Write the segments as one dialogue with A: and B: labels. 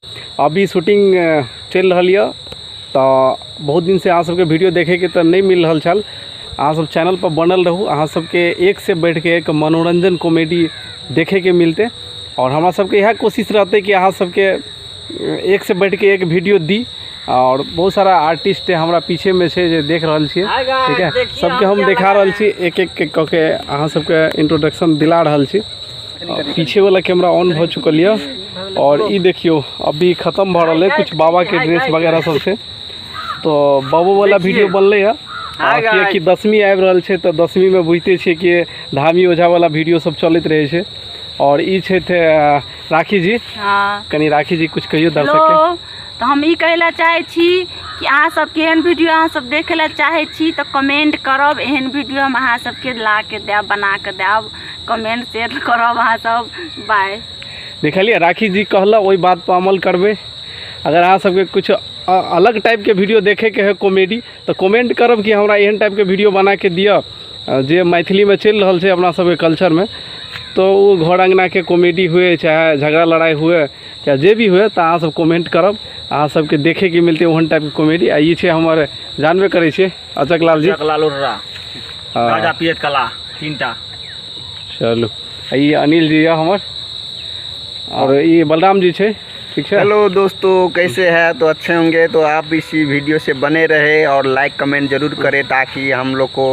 A: अभी शूटिंग चलि रहल यऽ तऽ बहुत दिनसँ अहाँ सबके वीडियो देखैके तऽ नहि मिल रहल छल। अहाँ सब चैनल पर बनल रहू, अहाँ सबके एक से बढ़िके एक मनोरंजन कॉमेडी देखैके मिलतै। आओर हमरा सबके इएह कोशिश रहतै कि अहाँ सबके एक से बढ़िके एक वीडियो दी। आओर बहुत सारा आर्टिस्ट हमरा पीछेमे छै जे देख रहल छियै, ठीक है, सबके हम देखा रहल छी, एक एक कऽ के अहाँ सबके इंट्रोडक्शन दिला रहल छी। पीछे वाला कैमरा ऑन भऽ चुकल यऽ। आओर ई देखियौ, अभी खत्म भऽ रहल है, कुछ बाबाके ड्रेस वगैरह सब छै, तऽ बाबो वाला वीडियो बनलै हँ। किएकि दसमी आबि रहल छै तऽ दसमीमे बुझिते छियै कि धामी ओझा वाला वीडियो सब चलैत रहै छै। आओर ई छथि राखी जी। कनि राखी जी कुछ कहियौ दर्शकके।
B: तऽ हम ई कहै लए चाहै छी कि अहाँ सब केहन वीडियो अहाँ सब देखै लए चाहै छी तऽ कमेंट करब, एहन वीडियो हम अहाँ सबके ला के देब, बना के देब। कमेंट शेयर करब अहाँ सब। बाय।
A: देखलियै, राखी जी कहला ओहि बात पर अमल करबै। अगर अहाँ सबके कुछ अलग टाइपके वीडियो देखैके है कॉमेडी, तऽ कमेंट करब कि हमरा एहन टाइपके वीडियो बनाके दिअ जे मैथिलीमे चलि रहल छै अपना सबके कल्चरमे। तऽ ओ घर अङ्गनाके कॉमेडी हुए, चाहे झगड़ा लड़ाइ हुए, चाहे जे भी हुए, तऽ अहाँ सब कमेंट करब, अहाँ सबके देखैके मिलतै ओहन टाइपके कॉमेडी। आ ई छै हमर, जानबे करै छियै, अचक लाल जी।
C: अचक लाल उर्रा। गाजा पियत कला तीनटा।
A: चलू, आ ई अनिल जी यऽ हमर, आओर ई बलराम जी छै, ठीक छै।
D: हेलो दोस्तों, कैसे हैं? तो अच्छे होंगे। तो आप इसी वीडियो से बने रहे और लाइक कमेंट जरूर करें ताकि हम लोग को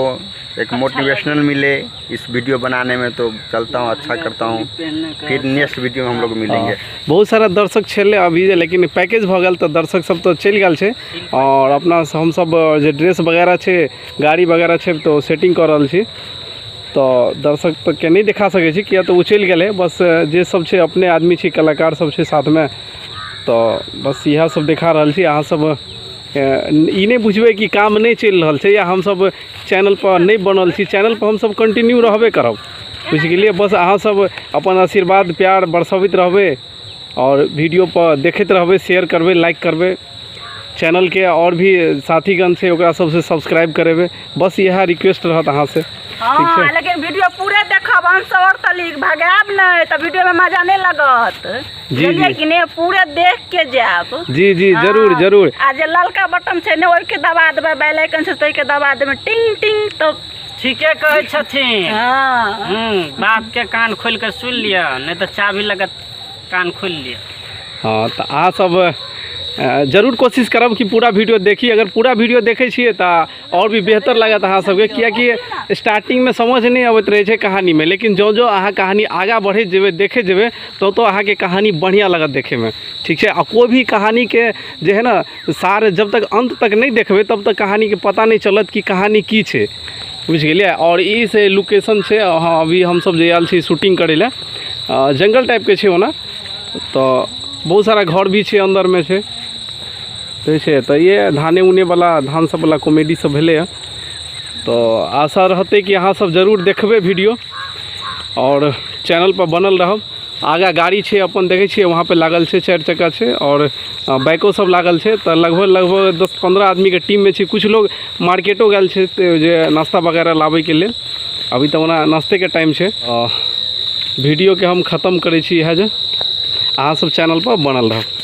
D: एक मोटिवेशनल मिले इस वीडियो बनाने में। तो चलता हूँ, अच्छा करता हूँ, फिर नेक्स्ट वीडियो में हम लोग मिलेंगे।
A: बहुत सारा दर्शक छलै अभी, लेकिन पैकेज भऽ गेल तऽ दर्शक सब तऽ चलि गेल छै। आओर अपना हमसब जे ड्रेस वगैरह छै, गाड़ी वगैरह छै, तऽ सेटिंग कऽ रहल छी। तऽ दर्शक तऽ के नहि देखा सकै छी, किया तऽ ओ चलि गेलै। बस जे सब छै अपने आदमी छै, कलाकार सब छै साथमे, तऽ बस इएह सब देखा रहल छी। अहाँ सब ई नहि बुझबै कि काम नहि चलि रहल छै या हमसब चैनल पर नहि बनल छी। चैनल पर हमसब कंटिन्यू रहबे करब, बुझि गेलियै। बस अहाँ सब अपन आशीर्वाद प्यार बरसबैत रहबै आओर वीडियो पर देखैत रहबै, शेयर करबै, लाइक करबै, चैनलके आओर भी साथीगण छै ओकरा सबसँ सब्सक्राइब करेबै। बस इएह रिक्वेस्ट रहत अहाँसँ, ठीक छै।
B: लेकिन वीडियो पूरे देखब, हम सब और तलिक भगायब नहि तऽ वीडियो में मजा नहि लगत।
A: जी,
B: बुझलियै
A: जी।
B: कि नहि? पूरे देख के जायब।
A: जी जी, जरूर। जरूर।
B: आ जे ललका बटन छै ने, ओहिके दबा देबै, बेल आइकन छै ताहिके दबा देबै, टिंग टिंग तऽ
C: ठीके कहै छथिन। बात के कान खोलि के सुनि लिअ, नहि तऽ चाभी लऽ कऽ कान खोलि लिअ।
A: हँ, तऽ अहाँ सब जरूर कोशिश करब कि पूरा वीडियो देखी। अगर पूरा वीडियो देखै छियै तऽ आओर भी बेहतर लागत अहाँ सबके, किएकि स्टार्टिंगमे समझ नहि अबैत रहै छै कहानीमे, लेकिन जँ जँ अहाँ कहानी आगाँ बढ़ैत जेबै, देखैत जेबै, तँ तँ अहाँके कहानी बढ़िआँ लागत देखैमे, ठीक छै। आ कोइ भी कहानीके जे है ने सार, जब तक अन्त तक नहि देखबै तब तक कहानीके पता नहि चलत कि कहानी की छै, बुझि गेलियै। आओर ई से लोकेशन छै। हँ, अभी हमसब जे आयल छी शूटिंग करै लए, जङ्गल टाइपके छै ओना तऽ, बहुत सारा घर भी छै अन्दरमे छै, ठीक छै। तऽ ये धाने उने वाला, धान सब वाला कॉमेडी सब भेलै हँ। तऽ आशा रहतै कि अहाँ सब जरूर देखबै वीडियो आओर चैनल पर बनल रहब। आगाँ गाड़ी छै अपन, देखै छियै वहाँ पे लागल छै, 4 चक्का छै आओर बाइको सब लागल छै। तऽ लगभग लगभग 10-15 आदमीके टीममे छै। किछु लोग मार्केटो गेल छै जे नाश्ता वगैरह लाबैके लेल। अभी तऽ ओना नाश्तेके टाइम छै। वीडियोके हम खत्म करै छी इएह जे अहाँ सब चैनल पर बनल रहब।